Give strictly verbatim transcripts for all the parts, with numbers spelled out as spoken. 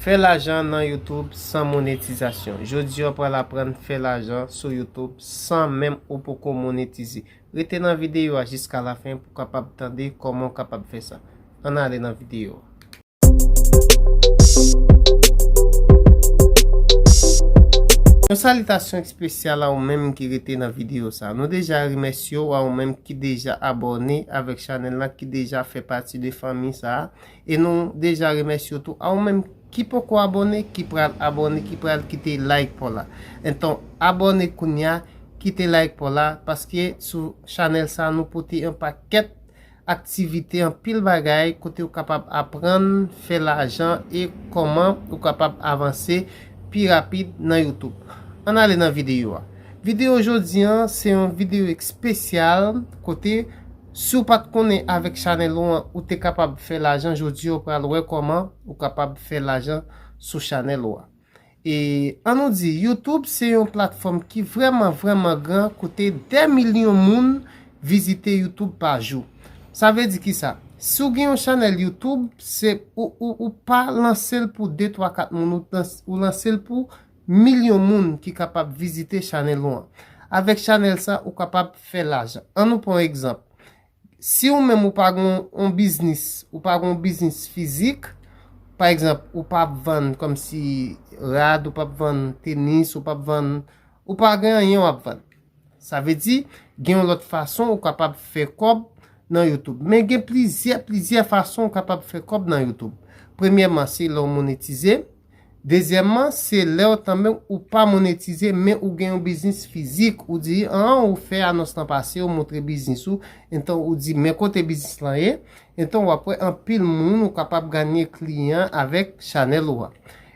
Fè lajan nan YouTube san monetizasyon. Jodi a w pral aprann fè lajan sou YouTube san menm ou poko monetize. Rete nan videyo a jiska lafen pou w kapab tande kòman w kapab fè sa. Ann ale nan videyo a. Yon salitasyon espesyal a ou menm ki rete nan videyo sa. Nou deja remèsye w a ou menm ki deja abòne avèk chanèl la, ki deja fè pati de fanmi sa. E nou deja remèsye w tou a ou menm ki poko abòne, ki pral abòne, ki pral kite like pa w la. Enton, abòne kounye a, kite like pa w la, paske sou chanèl sa nou pote yon pakèt aktivite, anpil bagay kote w kapab aprann fè lajan e kòman ou kapab avanse pi rapid nan YouTube. Ann ale nan videyo a. Videyo jodi a se yon videyo espesyal kote si w pa t konnen avèk chanèl ou an ou te kapab fè lajan, jodi a w pral wè kòman ou kapab fè lajan sou chanèl ou a. E ann nou di, YouTube se yon platfòm ki vrèman, vrèman gran, kote dè milyon moun vizite YouTube pa jou. Sa vle di ki sa? Si w gen yon chanèl YouTube, se ou, ou, ou pa lanse l pou de, twa, kat moun, ou, lans- ou lanse l pou milyon moun ki kapab vizite chanèl ou an. Avèk chanèl sa, ou kapab fè lajan. Ann nou pran yon egzanp. Si ou menm ou pa gen yon biznis, ou pa gen yon biznis fizik, pa egzanp, ou p ap vann kòmsi rad, ou p ap vann tenis, ou p ap vann, ou pa gen anyen w ap vann. Sa vle di, gen yon lòt fason ou kapab fè kòb nan YouTube. Men gen plizyè, plizyè fason ou kapab fè kòb nan YouTube. Premyèman, se lè w monetize. Dezyèmman, se lè w tanmen ou pa monetize, men ou gen yon biznis fizik. Ou di, an, ou fè anons lan pase, ou montre biznis ou. Enton, ou di, men kote biznis lan ye. Enton, w ap wè anpil moun, ou kapab ganye kliyan avèk chanèl ou a.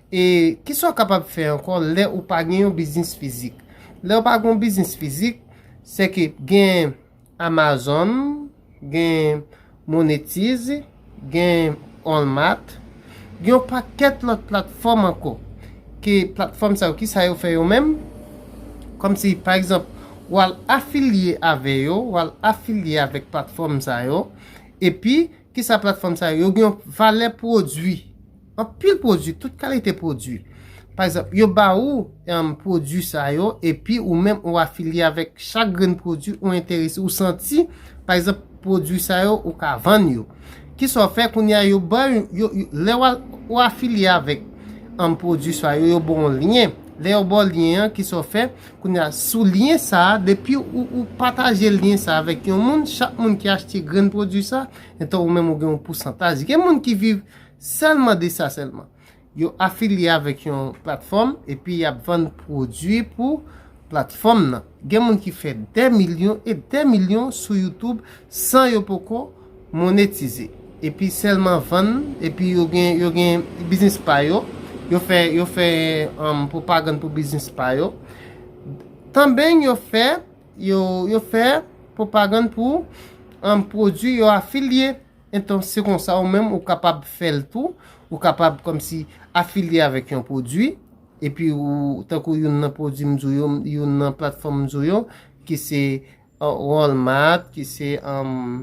E kisa w kapab fè ankò lè ou pa gen yon biznis fizik? Lè ou pa gen yon biznis fizik, se ke gen Amazon, gen Monetize, gen Walmart, gen yon pakèt lòt platfòm ankò. Ke platfòm sa yo, kisa yo fè yo menm? Kòmsi, pa egzanp, w al afilye avè yo, w al afilye avèk platfòm sa yo, epi, kisa platfòm sa yo, yo gen yon valè pwodui. Anpil pwodui, tout kalite pwodui. Pa egzanp, yo ba ou, em, pwodui sa yo, epi ou menm ou afilye avèk chak grenn pwodui ou enterese, ou santi, pa egzanp, pwodui sa yo, ou ka vann yo. Kisa w fè kounye a, yo ba yo, yo, lè w a- ou afilye avèk, em, pwodui sa yo, yo ba w yon lyen. Lè yo ba w lyen an, kisa w fè? Kounye a, sou lyen sa a, depi ou, ou pataje lyen sa a avèk yon moun, chak moun ki achte grenn pwodui sa, enton ou menm ou gen yon pousantaj. Gen moun ki viv sèlman de sa sèlman. Yo afilye avèk yon platfòm epi y ap vann pwodui pou platfòm nan. Gen moun ki fè dè milyon e dè milyon sou YouTube san yo poko monetize. Epi sèlman vann, epi yo gen, yo gen biznis pa yo, yo fè, yo fè, em, pwopagann pou biznis pa yo. Tanben yo fè, yo, yo fè pwopagann pou, em, pwodui yo afilye. Enton, se konsa ou menm ou kapab fè l tou, ou kapab kòmsi afilye avèk yon pwodui, epi ou, tankou youn nan pwodui m di w yo, youn nan platfòm m di w yo, ki se, uh, Walmart, ki se, um,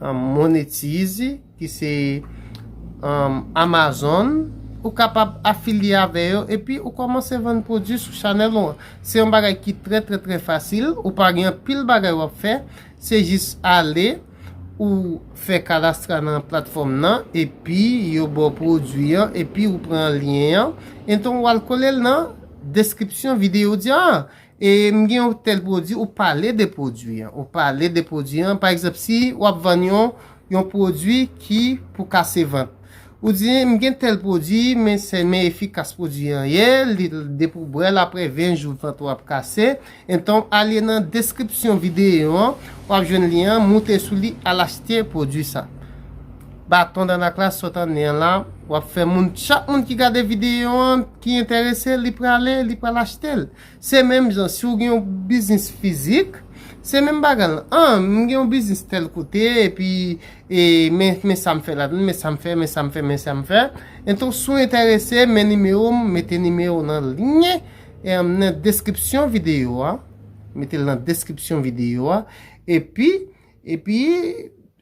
um, Monetize, ki se, um, Amazon, ou kapab afilye avè yo, epi ou kòmanse vann pwodui sou chanèl ou an. Se yon bagay ki trè, trè, trè fasil, ou pa gen anpil bagay w ap fè, se jis ale, ou fè kadastra nan platfòm nan, epi yo ba w pwodui an, epi ou pran lyen an, enton w al kole l nan deskripsyon videyo w di, a, e m gen yon tèl pwodui, ou pale de pwodui an, ou pale de pwodui an, pa egzanp, si w ap vann yon, yon pwodui ki pou kase vant, ou di, m gen tèl pwodui, men se, men efikas pwodui an ye, li, depi w bwè l, apre ven jou vant ou ap kase, enton ale nan deskripsyon videyo an, w ap jwenn lyen an, moute sou li, al achte pwodui sa. Baton dan la klas, sot an ne an la, w ap fè moun, chak moun ki gade videyo an, ki enterese, li prale, li pral achte l. Se menm jan, si w gen yon biznis fizik, se menm bagay la. An, m gen yon biznis tèl kote, epi, e, men, men sa m fè ladan, men sa m fè, men sa m fè, men sa m fè. Enton, si w enterese, men nimewo m, mete nimewo nan lyen, e, nan deskripsyon videyo a. Mete l nan deskripsyon videyo a. Epi, epi,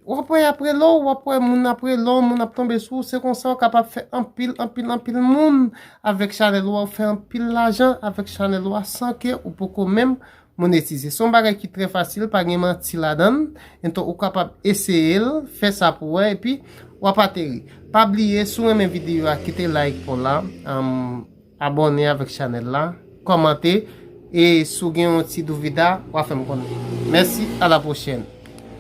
w ap wè y ap rele w, w ap wè moun ap rele w, moun ap tonbe sou ou. Se konsa w kapab fè anpil, anpil, anpil moun avèk chanèl ou a, w fè anpil lajan avèk chanèl ou a san ke ou poko menm monetize. Se yon bagay ki trè fasil, pa gen manti ladan l. Enton, ou kapab eseye l, fè sa pou wè, epi w ap ateri. Pa bliye, si w renmen videyo a, kite like pa w la, um, abòne avèk chanèl la, kòmante, e si w gen yon ti douvida, w a fè m konnen. Mèsi, a la pwochèn.